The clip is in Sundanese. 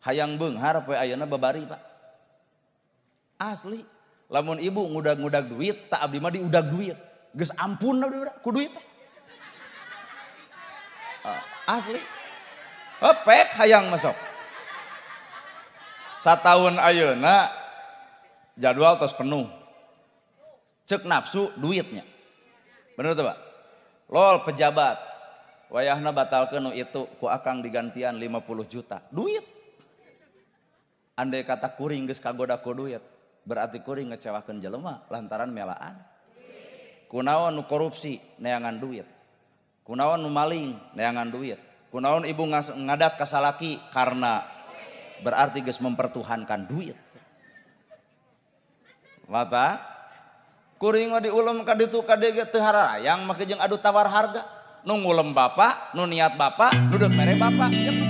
Hayang beunghar poe ayeuna babari, Pak. Asli. Lamun ibu ngudag-ngudag duit, tak abdi mah diudag duit. Geus ampun abdi ku duit teh. Asli. Pek hayang masuk. Satahun ayeuna jadwal tos penuh. Cek nafsu duitnya. Bener tuh, Pak? Lol pejabat. Wayahna batalkeun nu itu ku akang digantian 50 juta. Duit. Andai kata kuring geus kagoda ku duit, berarti kuring ngecewakeun jelema lantaran melaan. Kunaon nu korupsi neangan duit. Kunaon nu maling neangan duit. Kunaon ibu ngadat ka salaki karena berarti geus mempertuhankan duit. Mata kuring mah diulem ka ditu ka dieu ge teu hararayang make jeung adu tawar harga. Nu ngulem bapak, nu niat bapak, nu deuk mere bapak. Ya.